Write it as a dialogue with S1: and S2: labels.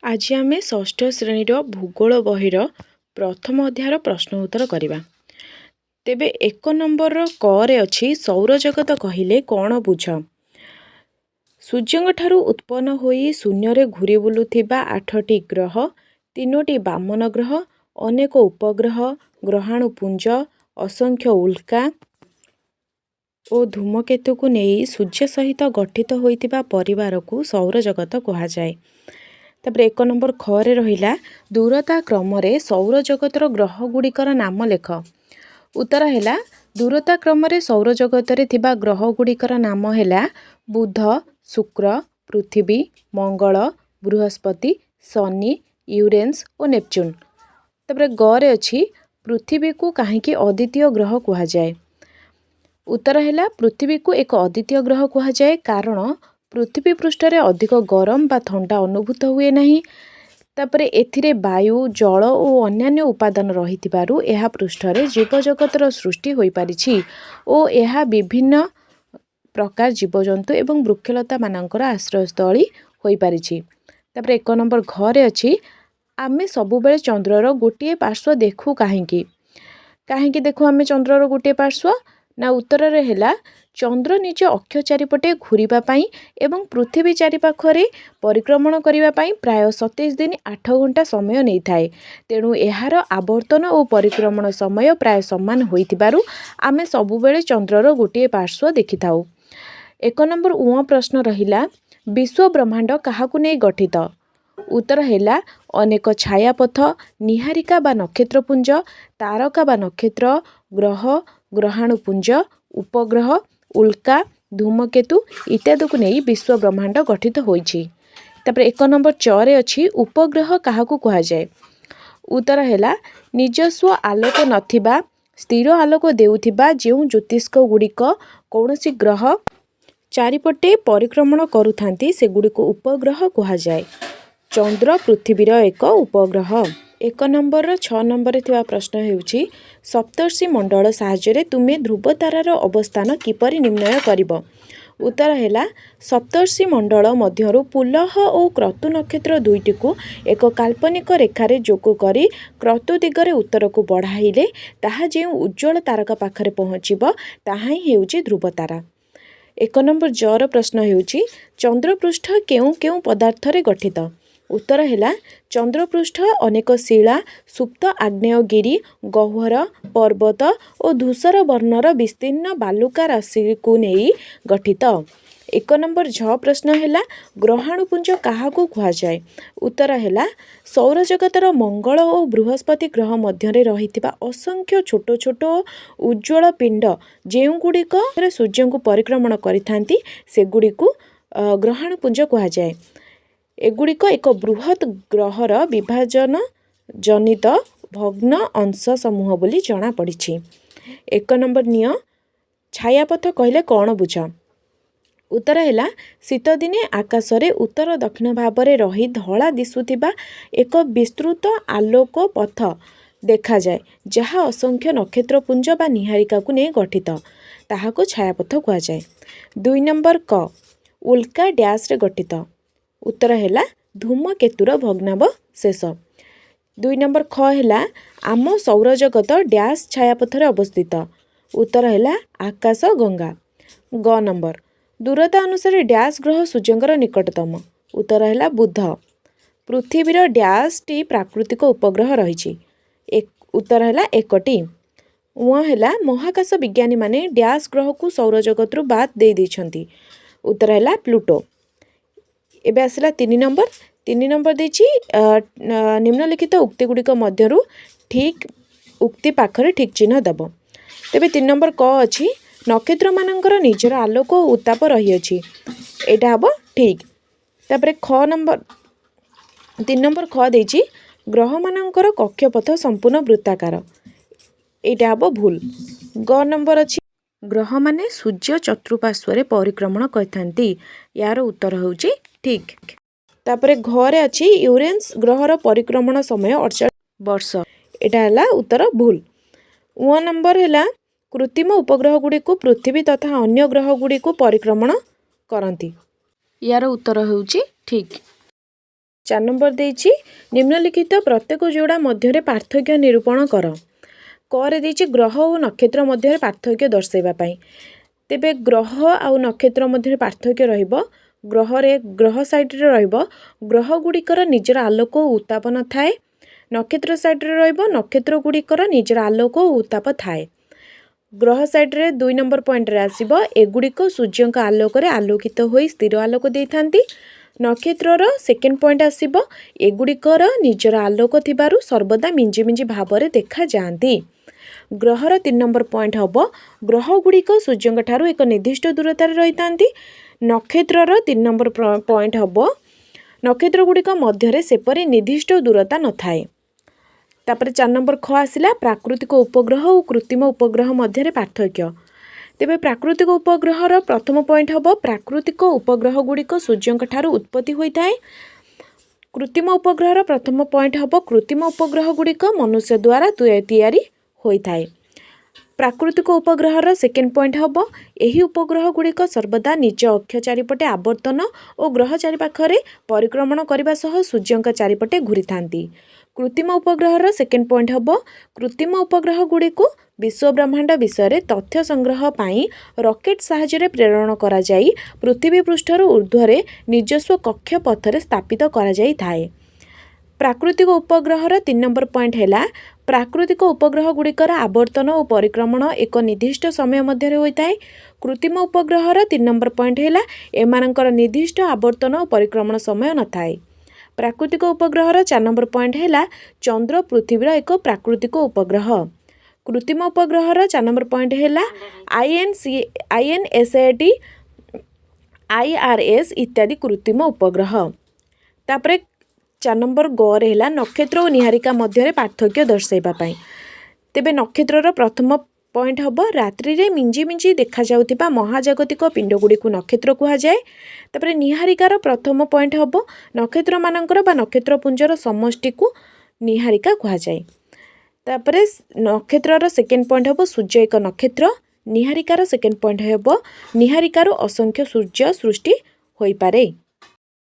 S1: ଆଜି ଆମେ ଷଷ୍ଠ ଶ୍ରେଣୀର ଭୂଗୋଳ ବହିର ପ୍ରଥମ ଅଧ୍ୟାୟର ପ୍ରଶ୍ନ ଉତ୍ତର କରିବା। ତେବେ 1 ନମ୍ବରର କରେ ଅଛି, ସୌରଜଗତ କହିଲେ କ'ଣ ବୁଝ? ସୂର୍ଯ୍ୟଙ୍କ ଠାରୁ ଉତ୍ପନ୍ନ ହୋଇ ଶୂନ୍ୟରେ ଘୁରି ବୁଲୁଥିବା 8ଟି ଗ୍ରହ, 3ଟି ବାମନ ଗ୍ରହ, ଅନେକ ଉପଗ୍ରହ, ଗ୍ରହାଣୁପୁଞ୍ଜ, ଅସଂଖ୍ୟ ଉଲ୍କା ଓ ଧୂମକେତୁକୁ ନେଇ ସୂର୍ଯ୍ୟ ସହିତ ଗଠିତ ହୋଇଥିବା ପରିବାରକୁ ସୌରଜଗତ କୁହାଯାଏ। ତାପରେ 1 ନମ୍ବର ଖରେ ରହିଲା, ଦୂରତା କ୍ରମରେ ସୌରଜଗତର ଗ୍ରହଗୁଡ଼ିକର ନାମ ଲେଖ। ଉତ୍ତର ହେଲା, ଦୂରତା କ୍ରମରେ ସୌରଜଗତରେ ଥିବା ଗ୍ରହଗୁଡ଼ିକର ନାମ ହେଲା ବୁଧ, ଶୁକ୍ର, ପୃଥିବୀ, ମଙ୍ଗଳ, ବୃହସ୍ପତି, ଶନି, ୟୁରେନସ୍ ଓ ନେପଚୁନ୍। ତାପରେ ଗରେ ଅଛି, ପୃଥିବୀକୁ କାହିଁକି ଅଦ୍ୱିତୀୟ ଗ୍ରହ କୁହାଯାଏ? ଉତ୍ତର ହେଲା, ପୃଥିବୀକୁ ଏକ ଅଦ୍ୱିତୀୟ ଗ୍ରହ କୁହାଯାଏ କାରଣ ପୃଥିବୀ ପୃଷ୍ଠରେ ଅଧିକ ଗରମ ବା ଥଣ୍ଡା ଅନୁଭୂତ ହୁଏ ନାହିଁ। ତାପରେ ଏଥିରେ ବାୟୁ, ଜଳ ଓ ଅନ୍ୟାନ୍ୟ ଉପାଦାନ ରହିଥିବାରୁ ଏହା ପୃଷ୍ଠରେ ଜୀବଜଗତର ସୃଷ୍ଟି ହୋଇପାରିଛି ଓ ଏହା ବିଭିନ୍ନ ପ୍ରକାର ଜୀବଜନ୍ତୁ ଏବଂ ବୃକ୍ଷଲତାମାନଙ୍କର ଆଶ୍ରୟସ୍ଥଳୀ ହୋଇପାରିଛି। ତାପରେ 1 ନମ୍ବର ଘରେ ଅଛି, ଆମେ ସବୁବେଳେ ଚନ୍ଦ୍ରର ଗୋଟିଏ ପାର୍ଶ୍ୱ ଦେଖୁ କାହିଁକି? କାହିଁକି ଦେଖୁ ଆମେ ଚନ୍ଦ୍ରର ଗୋଟିଏ ପାର୍ଶ୍ୱ ନା, ଉତ୍ତରରେ ହେଲା, ଚନ୍ଦ୍ର ନିଜ ଅକ୍ଷ ଚାରିପଟେ ଘୂରିବା ପାଇଁ ଏବଂ ପୃଥିବୀ ଚାରିପାଖରେ ପରିକ୍ରମଣ କରିବା ପାଇଁ ପ୍ରାୟ 27 ଦିନ 8 ଘଣ୍ଟା ସମୟ ନେଇଥାଏ। ତେଣୁ ଏହାର ଆବର୍ତ୍ତନ ଓ ପରିକ୍ରମଣ ସମୟ ପ୍ରାୟ ସମାନ ହୋଇଥିବାରୁ ଆମେ ସବୁବେଳେ ଚନ୍ଦ୍ରର ଗୋଟିଏ ପାର୍ଶ୍ୱ ଦେଖିଥାଉ। 1 ନମ୍ବର ଉଁ ପ୍ରଶ୍ନ ରହିଲା, ବିଶ୍ୱ ବ୍ରହ୍ମାଣ୍ଡ କାହାକୁ ନେଇ ଗଠିତ? ଉତ୍ତର ହେଲା, ଅନେକ ଛାୟାପଥ, ନିହାରିକା ବା ନକ୍ଷତ୍ରପୁଞ୍ଜ, ତାରକା ବା ନକ୍ଷତ୍ର, ଗ୍ରହ, ଗ୍ରହାଣୁପୁଞ୍ଜ, ଉପଗ୍ରହ, ଉଲ୍କା, ଧୂମକେତୁ ଇତ୍ୟାଦିକୁ ନେଇ ବିଶ୍ୱ ବ୍ରହ୍ମାଣ୍ଡ ଗଠିତ ହୋଇଛି। ତାପରେ 1 ନମ୍ବର ଚରେ ଅଛି, ଉପଗ୍ରହ କାହାକୁ କୁହାଯାଏ? ଉତ୍ତର ହେଲା, ନିଜସ୍ୱ ଆଲୋକ ନଥିବା, ସ୍ଥିର ଆଲୋକ ଦେଉଥିବା ଯେଉଁ ଜ୍ୟୋତିଷ୍କ ଗୁଡ଼ିକ କୌଣସି ଗ୍ରହ ଚାରିପଟେ ପରିକ୍ରମଣ କରୁଥାନ୍ତି, ସେଗୁଡ଼ିକୁ ଉପଗ୍ରହ କୁହାଯାଏ। ଚନ୍ଦ୍ର ପୃଥିବୀର ଏକ ଉପଗ୍ରହ। 1 ନମ୍ବରର 6 ନମ୍ବରରେ ଥିବା ପ୍ରଶ୍ନ ହେଉଛି, ସପ୍ତର୍ଷି ମଣ୍ଡଳ ସାହାଯ୍ୟରେ ତୁମେ ଧ୍ରୁବତାରାର ଅବସ୍ଥାନ କିପରି ନିର୍ଣ୍ଣୟ କରିବ? ଉତ୍ତର ହେଲା, ସପ୍ତର୍ଷି ମଣ୍ଡଳ ମଧ୍ୟରୁ ପୁଲହ ଓ କ୍ରତୁ ନକ୍ଷତ୍ର ଦୁଇଟିକୁ ଏକ କାଳ୍ପନିକ ରେଖାରେ ଯୋଗ କରି କ୍ରତୁ ଦିଗରେ ଉତ୍ତରକୁ ବଢ଼ାଇଲେ ତାହା ଯେଉଁ ଉଜ୍ଜ୍ୱଳ ତାରକା ପାଖରେ ପହଞ୍ଚିବ, ତାହା ହିଁ ହେଉଛି ଧ୍ରୁବତାରା। 1 ନମ୍ବର ଜର ପ୍ରଶ୍ନ ହେଉଛି, ଚନ୍ଦ୍ରପୃଷ୍ଠ କେଉଁ କେଉଁ ପଦାର୍ଥରେ ଗଠିତ? ଉତ୍ତର ହେଲା, ଚନ୍ଦ୍ରପୃଷ୍ଠ ଅନେକ ଶିଳା, ସୁପ୍ତ ଆଗ୍ନେୟଗିରି, ଗହ୍ୱର, ପର୍ବତ ଓ ଧୂସର ବର୍ଣ୍ଣର ବିସ୍ତୀର୍ଣ୍ଣ ବାଲୁକା ରାଶିକୁ ନେଇ ଗଠିତ। 1 ନମ୍ବର ଝ ପ୍ରଶ୍ନ ହେଲା, ଗ୍ରହାଣୁପୁଞ୍ଜ କାହାକୁ କୁହାଯାଏ? ଉତ୍ତର ହେଲା, ସୌରଜଗତର ମଙ୍ଗଳ ଓ ବୃହସ୍ପତି ଗ୍ରହ ମଧ୍ୟରେ ରହିଥିବା ଅସଂଖ୍ୟ ଛୋଟ ଛୋଟ ଉଜ୍ଜ୍ୱଳ ପିଣ୍ଡ ଯେଉଁଗୁଡ଼ିକ ସୂର୍ଯ୍ୟଙ୍କୁ ପରିକ୍ରମଣ କରିଥାନ୍ତି, ସେଗୁଡ଼ିକୁ ଗ୍ରହାଣୁପୁଞ୍ଜ କୁହାଯାଏ। ଏଗୁଡ଼ିକ ଏକ ବୃହତ୍ ଗ୍ରହର ବିଭାଜନ ଜନିତ ଭଗ୍ନ ଅଂଶ ସମୂହ ବୋଲି ଜଣାପଡ଼ିଛି। 1 ନମ୍ବର ନିଅ, ଛାୟାପଥ କହିଲେ କ'ଣ ବୁଝ? ଉତ୍ତର ହେଲା, ଶୀତଦିନେ ଆକାଶରେ ଉତ୍ତର ଦକ୍ଷିଣ ଭାବରେ ରହି ଧଳା ଦିଶୁଥିବା ଏକ ବିସ୍ତୃତ ଆଲୋକ ପଥ ଦେଖାଯାଏ, ଯାହା ଅସଂଖ୍ୟ ନକ୍ଷତ୍ରପୁଞ୍ଜ ବା ନିହାରିକାକୁ ନେଇ ଗଠିତ, ତାହାକୁ ଛାୟାପଥ କୁହାଯାଏ। 2 ନମ୍ବର କ, ଉଲ୍କା ଡ୍ୟାସ୍ରେ ଗଠିତ। ଉତ୍ତର ହେଲା, ଧୂମକେତୁର ଭଗ୍ନାବଶେଷ। 2 ନମ୍ବର ଖ ହେଲା, ଆମ ସୌରଜଗତ ଡ୍ୟାସ୍ ଛାୟାପଥରେ ଅବସ୍ଥିତ। ଉତ୍ତର ହେଲା, ଆକାଶ ଗଙ୍ଗା। ଗ ନମ୍ବର, ଦୂରତା ଅନୁସାରେ ଡ୍ୟାସ୍ ଗ୍ରହ ସୂର୍ଯ୍ୟଙ୍କର ନିକଟତମ। ଉତ୍ତର ହେଲା, ବୁଧ। ପୃଥିବୀର ଡ୍ୟାସ୍ଟି ପ୍ରାକୃତିକ ଉପଗ୍ରହ ରହିଛି। ଉତ୍ତର ହେଲା, 1ଟି। ଉଁ ହେଲା, ମହାକାଶ ବିଜ୍ଞାନୀମାନେ ଡ୍ୟାସ୍ ଗ୍ରହକୁ ସୌରଜଗତରୁ ବାଦ୍ ଦେଇ ଦେଇଛନ୍ତି। ଉତ୍ତର ହେଲା, ପ୍ଲୁଟୋ। ଏବେ ଆସିଲା 3 ନମ୍ବର। 3 ନମ୍ବର ଦେଇଛି, ନିମ୍ନଲିଖିତ ଉକ୍ତି ଗୁଡ଼ିକ ମଧ୍ୟରୁ ଠିକ୍ ଉକ୍ତି ପାଖରେ ଠିକ୍ ଚିହ୍ନ ଦେବ। ତେବେ 3 ନମ୍ବର କ ଅଛି, ନକ୍ଷତ୍ରମାନଙ୍କର ନିଜର ଆଲୋକ ଓ ଉତ୍ତାପ ରହିଅଛି। ଏଇଟା ହେବ ଠିକ୍। ତାପରେ ଖ ନମ୍ବର, 3 ନମ୍ବର ଖ ଦେଇଛି, ଗ୍ରହମାନଙ୍କର କକ୍ଷପଥ ସମ୍ପୂର୍ଣ୍ଣ ବୃତ୍ତାକାର। ଏଇଟା ହେବ ଭୁଲ। ଗ ନମ୍ବର ଅଛି, ଗ୍ରହମାନେ ସୂର୍ଯ୍ୟ ଚତୁଃପାର୍ଶ୍ୱରେ ପରିକ୍ରମଣ କରିଥାନ୍ତି। ୟାର ଉତ୍ତର ହେଉଛି ଠିକ୍। ତାପରେ ଘରେ ଅଛି, ୟୁରେନ୍ସ ଗ୍ରହର ପରିକ୍ରମଣ ସମୟ 48 ବର୍ଷ। ଏଇଟା ହେଲା ଉତ୍ତର ଭୁଲ। ଉଁ ନମ୍ବର ହେଲା, କୃତ୍ରିମ ଉପଗ୍ରହ ଗୁଡ଼ିକୁ ପୃଥିବୀ ତଥା ଅନ୍ୟ ଗ୍ରହ ଗୁଡ଼ିକୁ ପରିକ୍ରମଣ କରନ୍ତି। ୟାର ଉତ୍ତର ହେଉଛି ଠିକ୍। 4 ନମ୍ବର ଦେଇଛି, ନିମ୍ନଲିଖିତ ପ୍ରତ୍ୟେକ ଯୋଡ଼ା ମଧ୍ୟରେ ପାର୍ଥକ୍ୟ ନିରୂପଣ କର। କରେ ଦେଇଛି ଗ୍ରହ ଓ ନକ୍ଷତ୍ର ମଧ୍ୟରେ ପାର୍ଥକ୍ୟ ଦର୍ଶାଇବା ପାଇଁ। ତେବେ ଗ୍ରହ ଆଉ ନକ୍ଷତ୍ର ମଧ୍ୟରେ ପାର୍ଥକ୍ୟ ରହିବ, ଗ୍ରହରେ ଗ୍ରହ ସାଇଡ଼୍ରେ ରହିବ ଗ୍ରହ ଗୁଡ଼ିକର ନିଜର ଆଲୋକ ଓ ଉତ୍ତାପ ନଥାଏ। ନକ୍ଷତ୍ର ସାଇଡ଼୍ରେ ରହିବ ନକ୍ଷତ୍ର ଗୁଡ଼ିକର ନିଜର ଆଲୋକ ଓ ଉତ୍ତାପ ଥାଏ। ଗ୍ରହ ସାଇଡ଼୍ରେ 2 ନମ୍ବର ପଏଣ୍ଟରେ ଆସିବ ଏଗୁଡ଼ିକ ସୂର୍ଯ୍ୟଙ୍କ ଆଲୋକରେ ଆଲୋକିତ ହୋଇ ସ୍ଥିର ଆଲୋକ ଦେଇଥାନ୍ତି। ନକ୍ଷତ୍ରର ସେକେଣ୍ଡ ପଏଣ୍ଟ ଆସିବ ଏଗୁଡ଼ିକର ନିଜର ଆଲୋକ ଥିବାରୁ ସର୍ବଦା ମିଞ୍ଜି ମିଞ୍ଜି ଭାବରେ ଦେଖାଯାଆନ୍ତି। ଗ୍ରହର 3 ନମ୍ବର ପଏଣ୍ଟ ହେବ ଗ୍ରହ ଗୁଡ଼ିକ ସୂର୍ଯ୍ୟଙ୍କ ଠାରୁ ଏକ ନିର୍ଦ୍ଦିଷ୍ଟ ଦୂରତାରେ ରହିଥାନ୍ତି। ନକ୍ଷତ୍ରର 3 ନମ୍ବର ପଏଣ୍ଟ ହେବ ନକ୍ଷତ୍ର ଗୁଡ଼ିକ ମଧ୍ୟରେ ସେପରି ନିର୍ଦ୍ଦିଷ୍ଟ ଦୂରତା ନଥାଏ। ତାପରେ 4 ନମ୍ବର ଖ ଆସିଲା ପ୍ରାକୃତିକ ଉପଗ୍ରହ ଓ କୃତ୍ରିମ ଉପଗ୍ରହ ମଧ୍ୟରେ ପାର୍ଥକ୍ୟ। ତେବେ ପ୍ରାକୃତିକ ଉପଗ୍ରହର ପ୍ରଥମ ପଏଣ୍ଟ ହେବ ପ୍ରାକୃତିକ ଉପଗ୍ରହ ଗୁଡ଼ିକ ସୂର୍ଯ୍ୟଙ୍କ ଠାରୁ ଉତ୍ପତ୍ତି ହୋଇଥାଏ। କୃତ୍ରିମ ଉପଗ୍ରହର ପ୍ରଥମ ପଏଣ୍ଟ ହେବ କୃତ୍ରିମ ଉପଗ୍ରହ ଗୁଡ଼ିକ ମନୁଷ୍ୟ ଦ୍ୱାରା ତିଆରି ହୋଇଥାଏ। ପ୍ରାକୃତିକ ଉପଗ୍ରହର ସେକେଣ୍ଡ ପଏଣ୍ଟ ହେବ ଏହି ଉପଗ୍ରହ ଗୁଡ଼ିକ ସର୍ବଦା ନିଜ ଅକ୍ଷ ଚାରିପଟେ ଆବର୍ତ୍ତନ ଓ ଗ୍ରହ ଚାରିପାଖରେ ପରିକ୍ରମଣ କରିବା ସହ ସୂର୍ଯ୍ୟଙ୍କ ଚାରିପଟେ ଘୂରିଥାନ୍ତି। କୃତ୍ରିମ ଉପଗ୍ରହର ସେକେଣ୍ଡ ପଏଣ୍ଟ ହେବ କୃତ୍ରିମ ଉପଗ୍ରହ ଗୁଡ଼ିକୁ ବିଶ୍ୱ ବ୍ରହ୍ମାଣ୍ଡ ବିଷୟରେ ତଥ୍ୟ ସଂଗ୍ରହ ପାଇଁ ରକେଟ୍ ସାହାଯ୍ୟରେ ପ୍ରେରଣ କରାଯାଇ ପୃଥିବୀ ପୃଷ୍ଠରୁ ଉର୍ଦ୍ଧ୍ୱରେ ନିଜସ୍ୱ କକ୍ଷ ପଥରେ ସ୍ଥାପିତ କରାଯାଇଥାଏ। ପ୍ରାକୃତିକ ଉପଗ୍ରହର 3 ନମ୍ବର ପଏଣ୍ଟ ହେଲା ପ୍ରାକୃତିକ ଉପଗ୍ରହ ଗୁଡ଼ିକର ଆବର୍ତ୍ତନ ଓ ପରିକ୍ରମଣ ଏକ ନିର୍ଦ୍ଦିଷ୍ଟ ସମୟ ମଧ୍ୟରେ ହୋଇଥାଏ। କୃତ୍ରିମ ଉପଗ୍ରହର 3 ନମ୍ବର ପଏଣ୍ଟ ହେଲା ଏମାନଙ୍କର ନିର୍ଦ୍ଦିଷ୍ଟ ଆବର୍ତ୍ତନ ଓ ପରିକ୍ରମଣ ସମୟ ନଥାଏ। ପ୍ରାକୃତିକ ଉପଗ୍ରହର 4 ନମ୍ବର ପଏଣ୍ଟ ହେଲା ଚନ୍ଦ୍ର ପୃଥିବୀର ଏକ ପ୍ରାକୃତିକ ଉପଗ୍ରହ। କୃତ୍ରିମ ଉପଗ୍ରହର 4 ନମ୍ବର ପଏଣ୍ଟ ହେଲା INC, INSAT, IRS ଇତ୍ୟାଦି କୃତ୍ରିମ ଉପଗ୍ରହ। ତାପରେ 4 ନମ୍ବର ଗରେ ହେଲା ନକ୍ଷତ୍ର ଓ ନିହାରିକା ମଧ୍ୟରେ ପାର୍ଥକ୍ୟ ଦର୍ଶାଇବା ପାଇଁ। ତେବେ ନକ୍ଷତ୍ରର ପ୍ରଥମ ପଏଣ୍ଟ ହେବ ରାତ୍ରିରେ ମିଞ୍ଜି ମିଞ୍ଜି ଦେଖାଯାଉଥିବା ମହାଜାଗତିକ ପିଣ୍ଡଗୁଡ଼ିକୁ ନକ୍ଷତ୍ର କୁହାଯାଏ। ତାପରେ ନିହାରିକାର ପ୍ରଥମ ପଏଣ୍ଟ ହେବ ନକ୍ଷତ୍ରମାନଙ୍କର ବା ନକ୍ଷତ୍ରପୁଞ୍ଜର ସମଷ୍ଟିକୁ ନିହାରିକା କୁହାଯାଏ। ତାପରେ ନକ୍ଷତ୍ରର ସେକେଣ୍ଡ ପଏଣ୍ଟ ହେବ ସୂର୍ଯ୍ୟ ଏକ ନକ୍ଷତ୍ର। ନିହାରିକାର ସେକେଣ୍ଡ ପଏଣ୍ଟ ହେବ ନିହାରିକାରୁ ଅସଂଖ୍ୟ ସୂର୍ଯ୍ୟ ସୃଷ୍ଟି ହୋଇପାରେ।